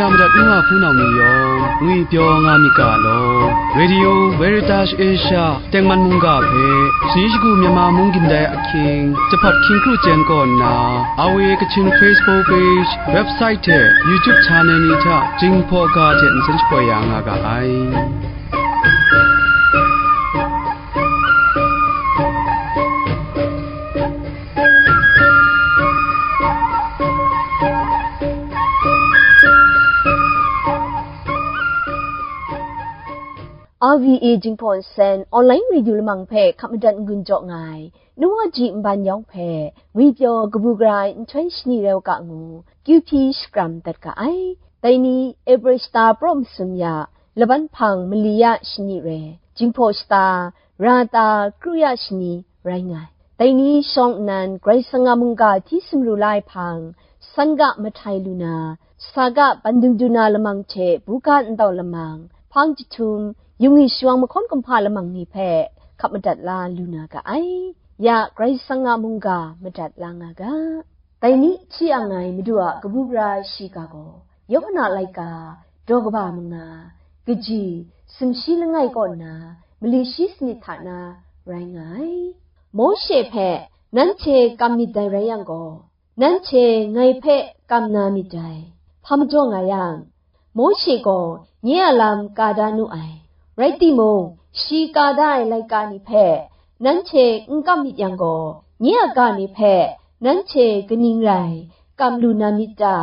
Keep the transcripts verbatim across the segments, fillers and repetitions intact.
Madat nu a hpunau ni yawng ngwipyaw nga myit ga law, Radio Veritas Asia tengman mungga hpe, shani shagu Myanmar mung gindai ahkying, jahpat hkying kru chyen kaw nna, R V A Kachin Facebook page, website hte YouTube channel ni hta Jinghpaw ga hte nsen shapoi ya nga ga ai. R V A Jinghpaw Nsen online radio lamang hpe hkap madat n-gun jaw nga ai, nu wa ji nban yawng hpe, ngwipyaw kabu gara ai nhtoi shani rai u ga ngu, Q P shakram dat ga ai. Dai ni, April shata praw masum ya, laban hpang mali ya shani rai, Jinghpaw shata, ra ta kru ya shani rai nga ai. Dai ni shawng nnan, Karai Kasang a mungga hti sumru la ai hpang, san ga mahtai lu na, sa ga bandung du na lamang hte buga ndau lamang, hpang jahtum, yungwi shawang mahkawn kumhpa lamang ni hpe hkap madat la lu na ga ai. Ya Karai Kasang a mungga madat la nga ga. Dai ni hti ang ai Madu a kabu gara shiga gaw, Yawhan a laika, daw kaba manga, kaji, sumshi langai kaw nna, mali shi sanit hta na rai nga ai. Mawshe hpe nanhte kam myit dai rai yang gaw, nanhte ngai hpe kam na myit dai. Hpa majaw nga yang, Mawshe gaw nye a lam ka da nu ai. Rai timung, shi ka da ai laika ni hpe nanhte n kam myit yang gaw, nye a ga ni hpe nanhte kaning rai kam lu na myit ta?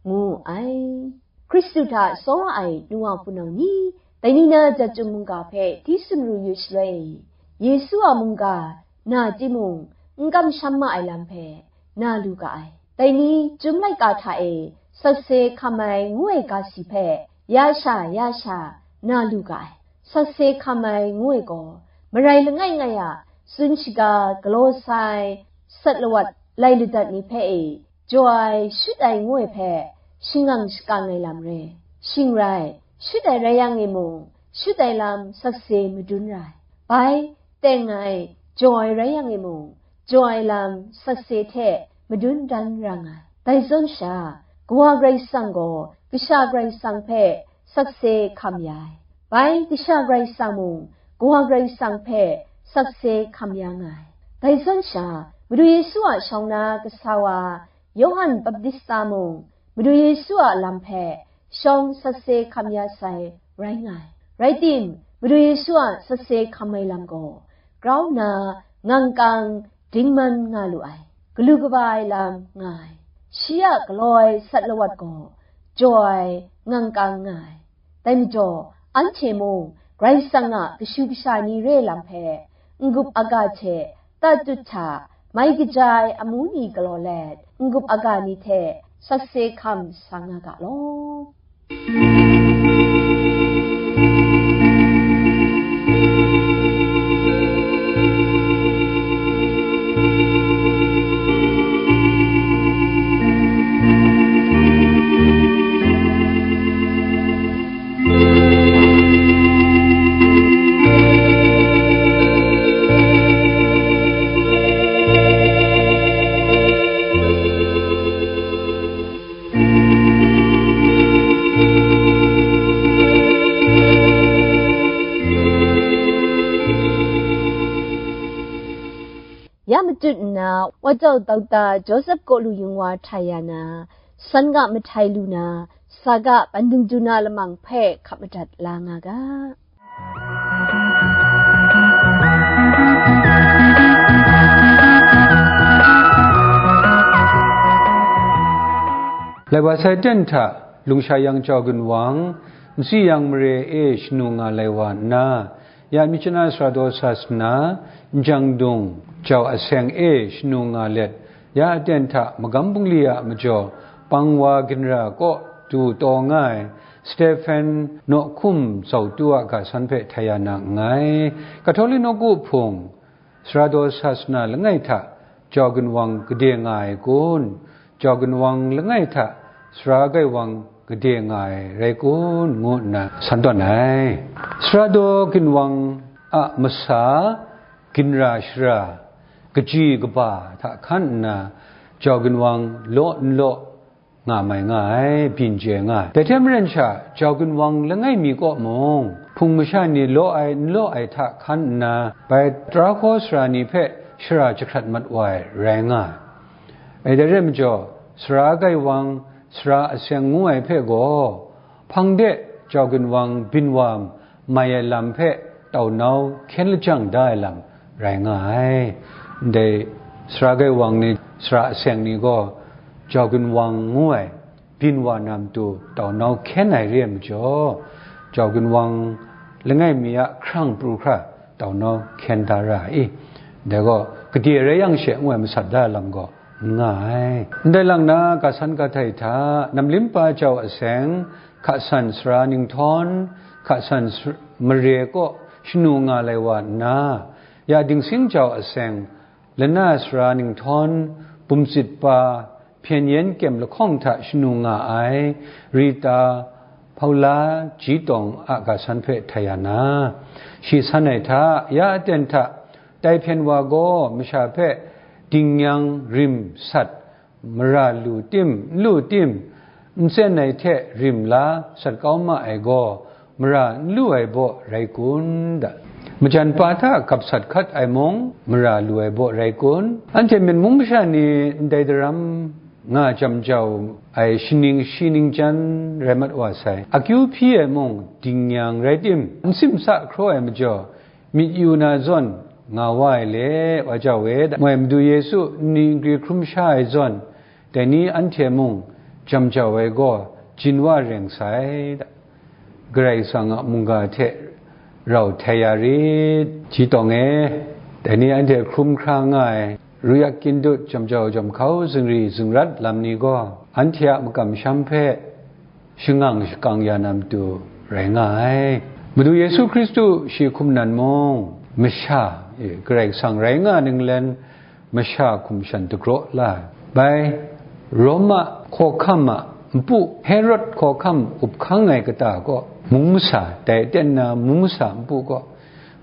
Ngu ai. Hkristu hta tsawra ai nu wa hpunau ni, dai ni na jat chyum mungga hpe hti sumru yu shaloi, Yesu a mungga na timung, n kamsham ma ai lam hpe na lu ga ai. Dai ni, Chyum laika hta e sakse hkam ai ngu ai ga si hpe, ya sha, ya sha, na lu ga ai. Sakse hkam ai ngu ai gaw, marai langai ngai a tsun shaga galaw sai, sat lawat lai ladat ni hpe e, jaw ai, shut ai ngu ai hpe, shangang shakang ai lam re. Shing rai, shut ai rai yang e mung, shut ai lam sakse madun ra ai. Bai, teng ai, jaw ai rai yang e mung, jaw ai lam sakse hte madun dan ra nga ai. Dai zawn sha, Kawa Karai Kasang gaw Kasha Karai Kasang hpe sakse hkam ya ai. Bai Kasha Karai Kasang mung Kawa Karai Kasang hpe sakse hkam ya nga ai. Dai zawn sha, Madu Yesu a shawng na kasa wa Yawhan Baptista mung Madu Yesu a lam hpe shawng sakse hkam ya sai rai nga ai. Rai tim, Madu Yesu a sakse hkam ai lam gaw, grau nna ngangkang dingman nga lu ai, galu kaba ai lam nga ai. Shi a galaw ai sat lawat gaw jaw ai ngangkang nga ai. Dai majaw, anhte mung Karai Kasang a kashu kasha ni re lam hpe n-gup aga hte tatut hta mai kaja ai amu ni galaw let, n-gup aga ni hte sakse hkam sa nga ga law. Ya matut nna, Wajau Dauta Joseph Kaw Lu Yung Wa hta ya na, san ga mahtai lu na, sa ga bandung du na lamang hpe hkap madat la nga ga. Lai wa sai ten hta, lungsha yang jau ginwang, nsi yang mare e shanu nga lai wa nna, ya myit chana sara daw sa sana, njang dung jau aseng e shanu nga let, ya aten hta magam bungli a majaw, pang wa ginra kaw du taw nga ai, Stephen Nawhkum Zautu a ga san hpe htai ya na nngai. Katolik nawku hpung, sara daw sa sana langai hta jau ginwang gade nga ai kun? Jau ginwang langai hta sara gaiwang gade nga ai rai kun? Ngu nna san tawn ai. Sara daw ginwang a masa, ginra shara, kaji kaba hta hkan nna, jau ginwang law n law, nga mai nga ai, byin chye nga ai. Dai hte maren sha, jau ginwang langai mi kaw mung, hpung masha ni law ai, n law ai hta hkan nna, bai tara hkaw sara ni hpe shara jahkrat mat wa ai, rai nga ai. Dai rai majaw, sara gaiwang, sara aseng ngu ai hpe gaw, hpang de jau ginwang byin wa mai ai lam hpe taunau hkyen lajang da ai lam rai nga ai. Ndai sara gaiwang ni, sara aseng ni gaw jau ginwang ngu ai byin wa na matu taunau hkyen ai re ai majaw, jau ginwang langai mi a hkrang pru hkra taunau hkyen da ra ai. Dai gaw, gade rai yang she ngu ai masat da ai lam gaw, n nga ai. Ndai lang na, ga san ga htai hta, namlimpa jau aseng, hka san sara ninghtawng, hka san mare kaw shanu nga lai wa nna, ya dingsing jau aseng, lana sara ninghtawng, bumsit pa, hpyen yen kyem lahkawng hta shanu nga ai, Rita, Paula, Ji Tawng a ga san hpe htai ya na, shi san ai hta, ya aten hta, tai hpyen wa gaw masha hpe dingyang rim sat, mara lu tim, n lu tim, n tsen ai hte rim la sat kau ma ai gaw, mara n lu ai baw rai kun da? Majan pa hta gap sat hkat ai mung, mara lu ai baw rai kun? Anhte myit mung masha ni ndai daram nga jam jau ai shaning shi ning jan rai mat wa sai. Akyu hpyi ai mung, dingyang rai tim, n simsa hkraw ai majaw, myit yu na zawn nga wa ai le, wa jau e da. Moi Madu Yesu nni nkri hkrum sha ai zawn, dai ni anhte mung jam jau ai gaw, jin wa reng sai da. Karai Kasang a mungga hte rau htai ya rit. Ji Tawng e, dai ni anhte hkrum hkra nga ai, ruyak kindut, jam jau jam hkau, zingri zingrat lam ni gaw, anhte a makam masham hpe shangang shakang ya na matu rai nga ai. Madu Yesu Hkristu shi hkum nan mung, masha, e, Karai Kasang rai nga ninglen, masha hkum shan dagraw la ai. Bai, Roma hkawhkam a npu, Herod hkawhkam up hkang ai kata gaw, mung masa, dai aten na mung masa npu gaw,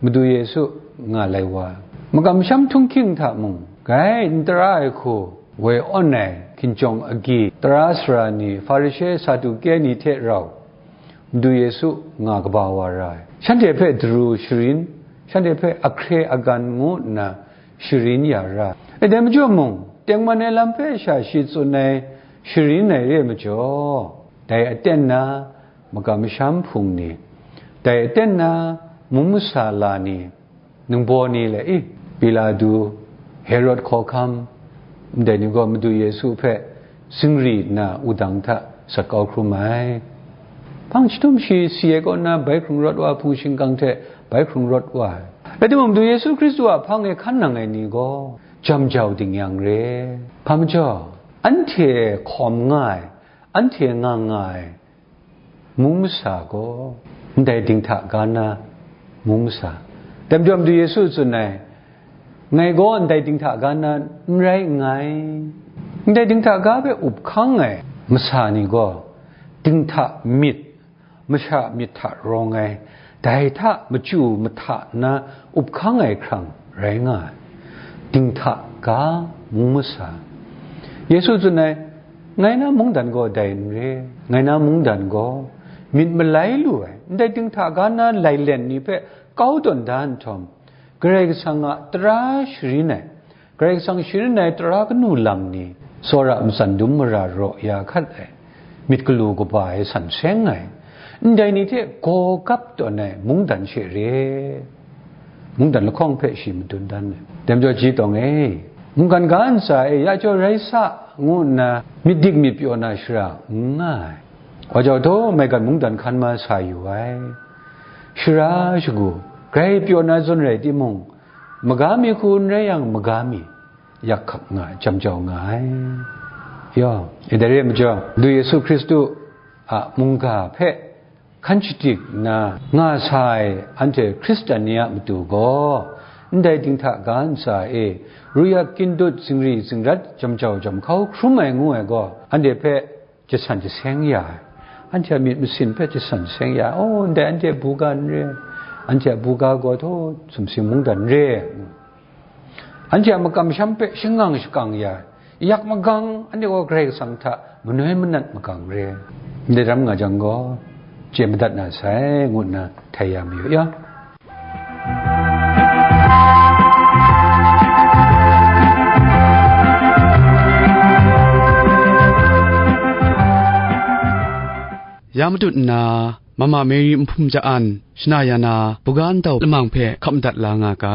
Madu Yesu nga lai wa, makam masham htunghking hta mung, grai n tara ai hku, woi awn ai hkinjawng agyi, tara sara ni, Hparishe, Saduke ni hte rau, Madu Yesu nga kaba wa ra ai. Shanhte hpe daru sharin, shanhte hpe ahkre agan ngu nna sharin ya ra ai. Dai majaw mung, tengman ai lam hpe sha shi tsun ai, sharin ai re ai majaw, dai aten na makam masham hpung ni, dai aten na mung masa la ni, ningbaw ni le, i, Pilatu, Herod hkawhkam, ndai ni gaw Madu Yesu hpe zingri nna wudang hta sat kau hkrum ai. Hpang chyahtum shi si ai kaw na bai hkrung rawt wa ai, hpung shingkang hte bai hkrung rawt wa ai. Rai timung, Madu Yesu Hkristu a hpang e hkan nang ai ni gaw jam jau dingyang re. Hpa majaw, anhte hkawm nga ai, anhte nga nga ai mung masa gaw, ndai dinghta ga na mung masa. Dai majaw Madu Yesu tsun ai, ngai gaw ndai dinghta ga na n rai nngai. Ndai dinghta ga hpe up hkang ai masa ni gaw, dinghta myit, masha myit hta rawng ai, dai hta machyu mahta nna up hkang ai hkrang rai nga ai. Dinghta ga mung masa. Yesu tsun ai, ngai na mungdan gaw dai n re, ngai na mungdan gaw myit malai lu ai, ndai dinghta ga na lailen ni hpe kau tawn da nhtawm, Karai Kasang a tara sharin ai, Karai Kasang sharin ai tara kanu lam ni, tsawra matsan dum mara raw ya hkat ai, myit galu kaba ai san seng ai, ndai ni hte gaw gap tawn ai mungdan she re, mungdan lahkawng hpe shi madun dan ai. Dai majaw Ji Tawng e, mungkan ga ntsa e ya jaw rai sa, ngu nna myit dik myit pyaw na shara n nga ai. Wa jau htaw, maigan mungdan hkan ma sa yu ai. Shara shagu, grai pyaw na zawn rai timung, maga mi hku n rai yang, maga mi yak hkap nga, jam jau nga ai. Yaw, e dai re ai majaw, Madu Yesu Hkristu a mungga hpe hkan shadik nna nga sa ai anhte Hkristan ni a matu gaw, ndai dinghta ga ntsa e, ruyak kindut, zingri zingrat, jam jau jam hkau hkrum ai ngu ai gaw, anhte hpe jasan jaseng ya ai. Anhte a myit masin hpe jasan jaseng ya ai. Oh, ndai anhte buga n re, anhte a buga gaw htaw sumsing mungdan n re, anhte a makam masham hpe shangang shakang ya ai. Yak magang, anhte gaw Karai Kasang hta manoi manat makang re, ndai ram nga jang gaw, chye madat na sai, ngu nna htai ya mayu ya. Ya matut nna, Mama Mary nhpum ja-an, shana ya na, buga ntau lamang hpe hkap madat la nga ga.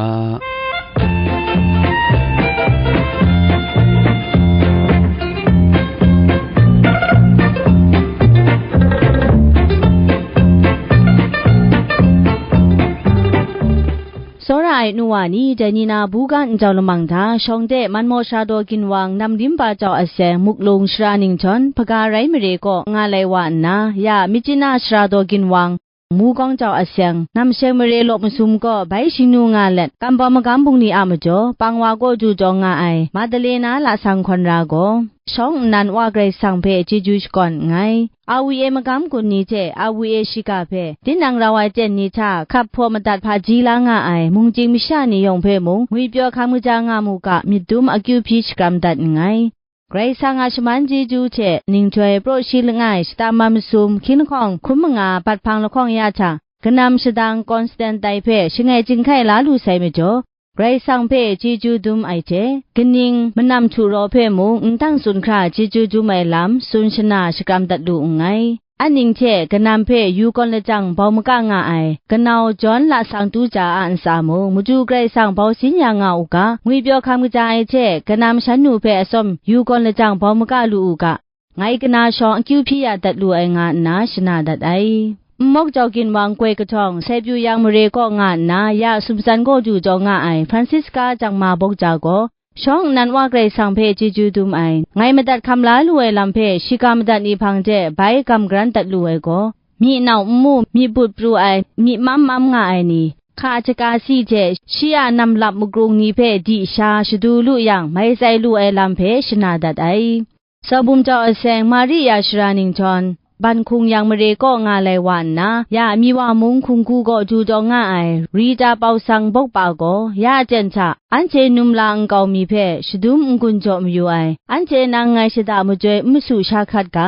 Tsawra ai nu wa ni, dai ni na buga njau lamang hta, shawng de Manmaw Sara daw ginwang, Namdimba jau aseng, Muklung Sara Ningjawn, Hpaga Rai Mare kaw nga lai wa nna, ya Myitkyina Sara daw ginwang, Mugawng jau aseng, Namsheng Mare law masum kaw bai shingnu nga let, kambawm magam bungli a majaw, pang wa kaw du jawng nga ai, Madalena lasang hkawn ra gaw, shawng nnan Wa Karai Kasang hpe chyeju shakawn nngai. A W A magam gun ni hte A W A shiga hpe, tinang rau ai ten ni hta hkap hpaw madat hpaji la nga ai mungchying masha ni yawng hpe mung, ngwipyaw hkam kaja nga mu ga, myit dum akyu hpyi shakram dat nngai. Karai Kasang a shaman chyeju hte ninghtoi praw shi langai, shata man masum, hkying lahkawng hkum manga, bat hpang lahkawng ya hta, kanam shadang Constantine hpe shangai chyinghkai la lu sai majaw, Karai Kasang hpe chyeju dum ai hte, kaning manam htu raw hpe mung n dang tsun hkra chyeju dum ai lam tsun shana shakram dat lu nngai. Aning hte kanam hpe yu kawn lajang bau maga nga ai, kanau John lasang tu ja a ntsa mung, matu Karai Kasang bau sin ya nga u ga, ngwipyaw hkam kaja ai hte, kanam shan nu hpe atsawm yu kawn lajang bau maga lu u ga, ngai kana shawng akyu hpyi ya dat lu ai nga nna shana dat ai. Nmawk jau ginwang koi kahtawng, Sai Pyu Yang Mare kaw nga nna, ya sumsan kaw du jau nga ai Francisca Jangma Bawk Ja gaw, shawng nnan Wa Karai Kasang hpe chyeju dum ai, ngai madat hkam la lu ai lam hpe shiga madat ni hpang de bai gam garan dat lu ai gaw, myi nau nmu, myi but pru ai, myi mam mam nga ai ni, hka chaka si hte shi a namlap magrung ni hpe di sha shadu lu yang, mai tsai lu ai lam hpe shana dat ai. Zaubum jau aseng, Maria Sara Ningjawn, Ban Hkung Yang Mare kaw nga lai wa nna, ya Miwa mung hkunggu gaw du taw nga ai, Rita Pau Sang Bawk Pa gaw, ya aten hta, anhte num la nkau mi hpe shadum n-gun jaw mayu ai, anhte nang ngai shada majoi n masu sha hkrat ga,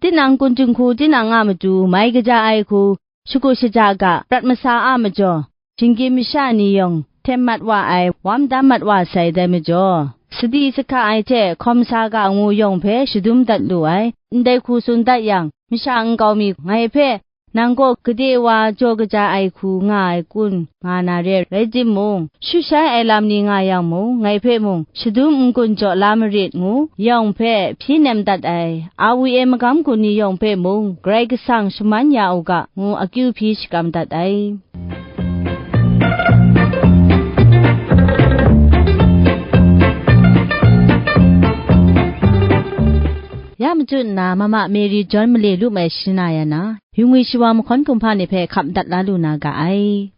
tinang kun dinghku tinang a matu mai kaja ai hku, shagu shaja ga prat masa a majaw, shinggyim masha ni yawng htem mat wa ai, wam dam mat wa sai dai majaw, sadi sahka ai hte hkawm sa ga ngu yawng hpe shadum dat lu ai. Ndai hku tsun dat yang, masha nkau mi ngai hpe, "Nang gaw gade wa jaw kaja ai hku nga ai kun?" nga na re, rai timung, shu shai ai lam ni nga yang mung, ngai hpe mung shadum n-gun jaw la marit ngu yawng hpe hpyi nem dat ai. A W A magam gun ni yawng hpe mung, Karai Kasang shaman ya u ga, ngu akyu hpyi shakram dat ai. Ya machyu nna, Mama Mary John male lu mai shana ya na, yu ngwi shawa mahkawn kumhpa ni hpe hkap dat la lu na ga ai.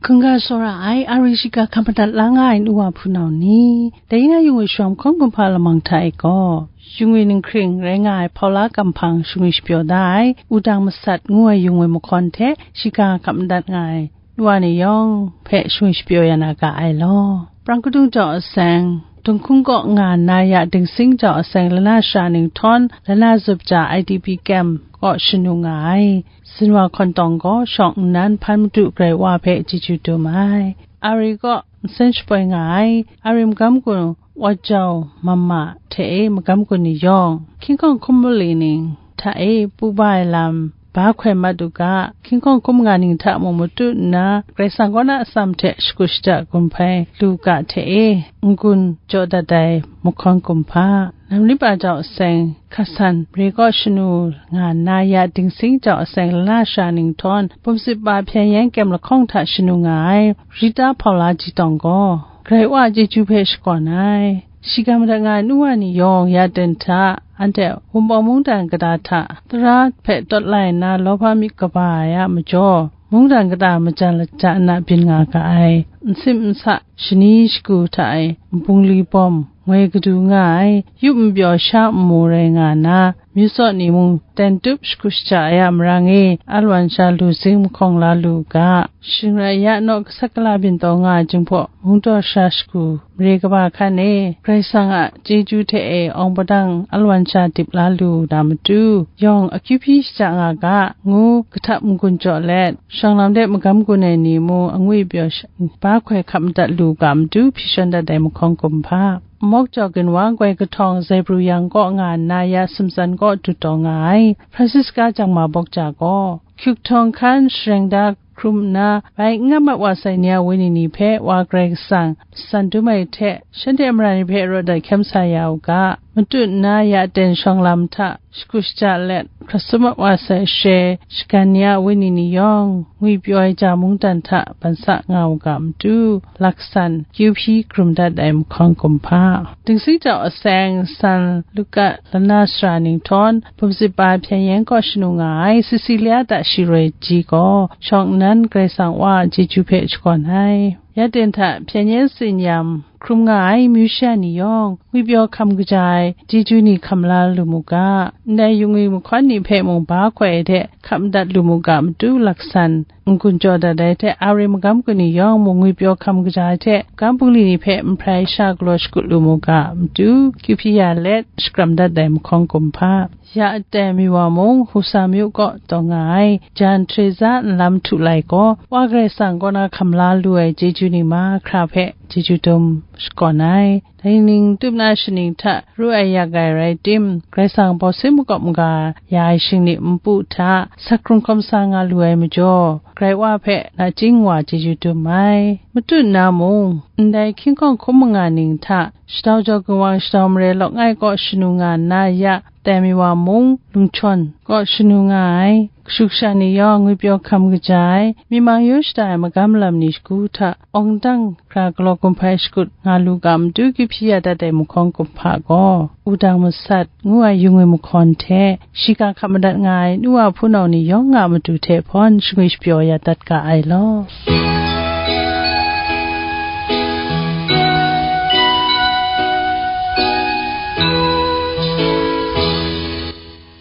Hkungga tsawra ai, a ri shiga hkap madat la nga ai nu wa hpunau ni, dai na yu ngwi shawa mahkawn kumhpa lamang hta e gaw, yu ngwi ninghkring rai nga ai hpaula kamhpang shingwi shapyaw da ai, wudang masat ngu ai yu ngwi mahkawn hte shiga hkap madat nga ai, nu wa ni yawng hpe shingwi shapyaw ya na ga ai law. Prang kadung jau aseng, Dunghkung kaw nga nna ya Dingsing jau aseng lana sha ninghtawm, lana zup ja I D P camp kaw shanu nga ai. Zinwa hkawn tawng gaw shawng nnan hpan madu Karai Wa hpe chyeju dum ai. A ri kaw nsen shapoi nga ai. A ri magam gun Wa Jau Mama hte e magam gun ni yawng, hkying hkawng hkum mali ning hta e pu ba ai lam, ba hkoi mat u ga, hkying hkawng hkum nga ning hta mung matu nna, Karai Kasang kaw na atsam hte shakut shada gun hpai lu ga hte e, n-gun jaw dat ai mahkawn kumhpa, Namlipa jau aseng, Hkasan mare kaw shanu nga nna ya Dingsing jau aseng lana sha ninghtawm, Bumsip pa hpyen yan kyem lahkawng hta shanu nga ai, Rita Hpaula Jitawng gaw, Karai Wa a chyeju hpe shakawn ai. Shiga madat nga ai nu wa ni yawng ya ten hta, anhte Wunpawng mungdan kata hta tara hpe tawt lai nna, lawhpa myit kaba ai a majaw, mungdan kata majan laja na byin nga ga ai. Nsip nsa, shani shagu hta e nbungli bawm ngoi kadu nga ai, yup npyaw sha nmu rai nga nna, myu tsaw ni mung ten tup shagu shaja ai a marang e, alwan sha lu zing mahkawng la lu u ga, shing rai ya naw, gasat gala byin taw nga ai jinghpaw, mungdaw sha shagu mare kaba hkan e, Karai Kasang a chyeju hte e awng padang alwan sha dip la lu na matu, yawng akyu hpyi shaja nga ga, ngu kahtap n-gun jaw let, shawng lam de magam gun ai ni mung angwi pyaw sha-, ba hkoi hkap madat lu ga matu, hpyi shawn dat ai mahkawng kumhpa. Mawk jaw ginwang goi kahtawng Zebru yang kaw nga nna ya sumtsan kaw dut taw nga ai, Francisca Jangma Bawk Ja gaw, hkyuk htawng hkan shareng da hkrum nna, bai n ngam mat wa sai ni a wenyi ni hpe Wa Karai Kasang san dum ai hte, shanhte a mara ni hpe rawt dat hkyam sa ya u ga, matut nna ya ten shawng lam hta shagu shaja let, hkrat sum mat wa sai she shagan ni a wenyi ni yawng, ngwi pyaw ai ja mungdan hta ban sa nga u ga matu, laksan kyu hpyi krum dat ai mahkawng kumhpa. Dingsing jau aseng, San Luka lana sara ninghtawng, bum zip ba hpyen yen kaw shanu nga ai Cecilia ta shiroi ji gaw, shawng nnan Karai Kasang Wa a chyeju hpe shakawn ai. Ya ten hta hpyen yen tsin yam hkrum nga ai amyu shara ni yawng, ngwi pyaw hkam kaja ai chyeju ni hkam la lu mu ga, ndai yu ngwi mahkawn ni hpe mung ba hkoi ai hte hkap madat lu mu ga matu, laksan n-gun jaw dat ai hte, Ari magam gun ni yawng mung ngwi pyaw hkam kaja ai hte, magam bungli ni hpe nhprai sha galaw shakut lu mu ga matu, kyu hpyi ya let shakram dat ai mahkawng kumhpa. Ya aten mi wa mung, Husa myu kaw taw nga ai Jan Teresa nlam htu lai gaw, Wa Karai Kasang kaw na hkam la lu ai chyeju ni mahkra hpe chyeju dum shakawn ai. Dai ning tup na shaning hta ru ai yak ai rai tim, Karai Kasang bawsin makawp maga ya ai shingni npu hta sakrung hkawm sa nga lu ai majaw, Karai Wa hpe nachying wa chyeju dum ai. Matut na mung, ndai hkying hkawng hkum manga ning hta, shadau jau ginwang shadau mare lawk ngai kaw shanu nga nna ya, tai mi wa mung, Lungchawn kaw shanu nga ai, kashu kasha ni yawng ngwi pyaw hkam kaja ai, myi mang yu shada ai magam lam ni shagu hta, awng dang hkra galaw gun hpai shakut nga lu ga matu, kyu hpyi ya dat ai mahkawng kumhpa gaw, wudang masat ngu ai yu ngwi mahkawn hte, shiga hkap madat nga ai nu wa hpunau ni yawng a matu hte hpawn shangwi shapyaw ya dat ga ai law.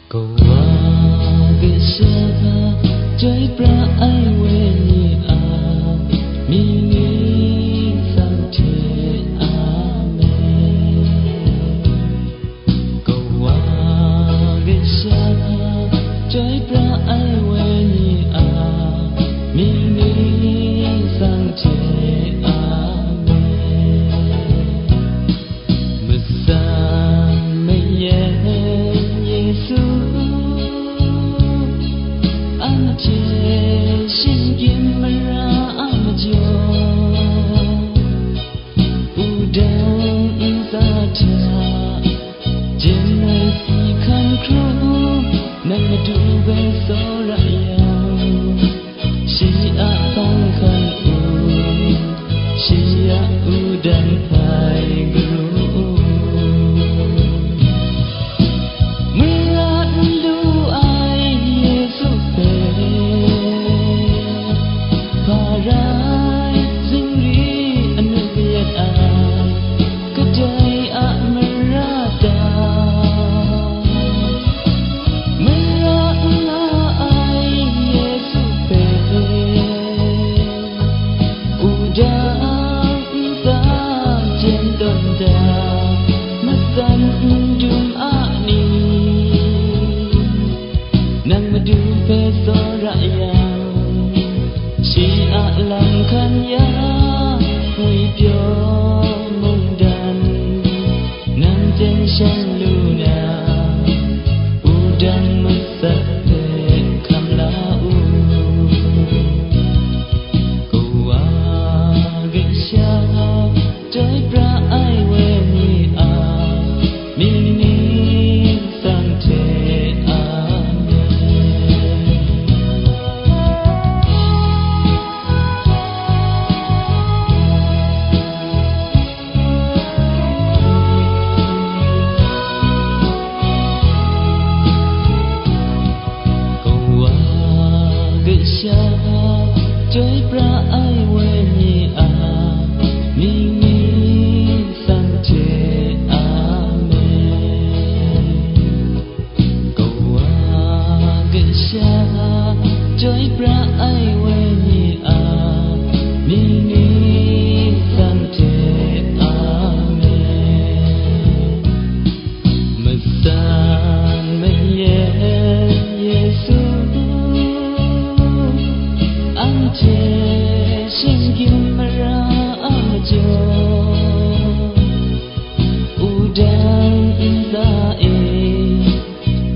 Kawa Kasha, Chyoi pra ai Wenyi a mying ni hte, Amen. Kawa Kasha, Chyoi pra ai Wenyi a mying ni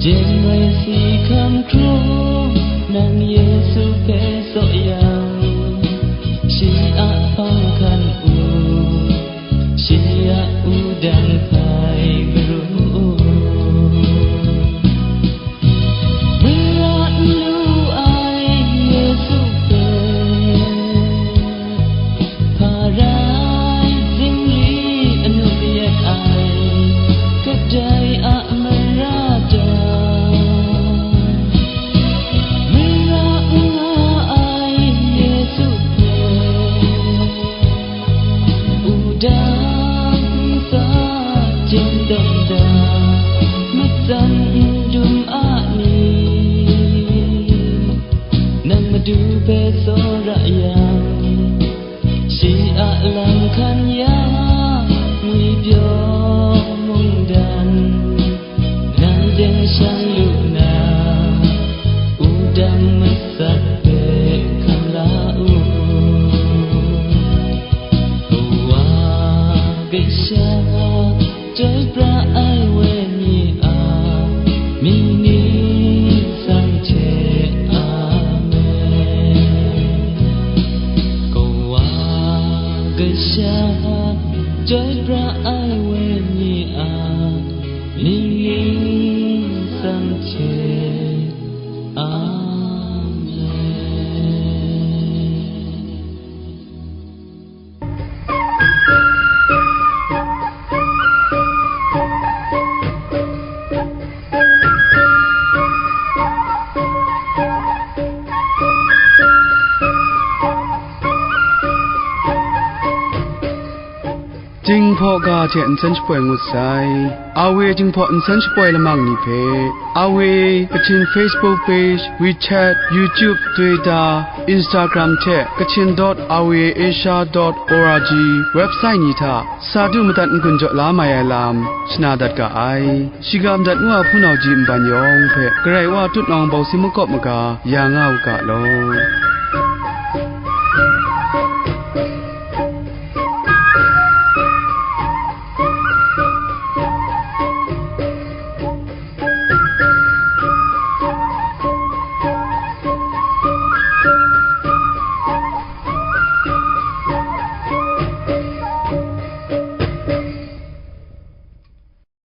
Jeng ai si hkam hkrum, nang Yesu hpe tsaw yang, shi a hpang hkan u, shi a wudang hpai karum u. Mara n lu ai Yesu hpe, hpa rai zingri anu mayat ai, kadai a mara ta, mara n nga ai Yesu hpe, wudang nsa jen dan da, matsan n dum a ni, nang Madu hpe tsawra yang, shi a lam hkan ya, ngwipyaw mungdan, nang deng shang lu na, wudang masat hpe hkam la u. Kawa Kasha, chyoi pra ai wenyi a mying ni sang hte, Amen. Kawa Kasha, chyoi pra ai wenyi a mying ni sang hte, Amen. Jinghpaw ga hte nsen shapoi ngut sai. Awe Jinghpaw nsen shapoi lamang ni hpe, Awe Kachin Facebook page, WeChat, YouTube, Twitter, Instagram hte Kachin dot awe asia dot org website ni hta sa du madat n-gun jaw la mai ai lam shana dat ga ai. Shiga madat ngu a hpunau ji nban yawng hpe Karai Wa tutnawng bawsi makawp maga ya nga u ga law.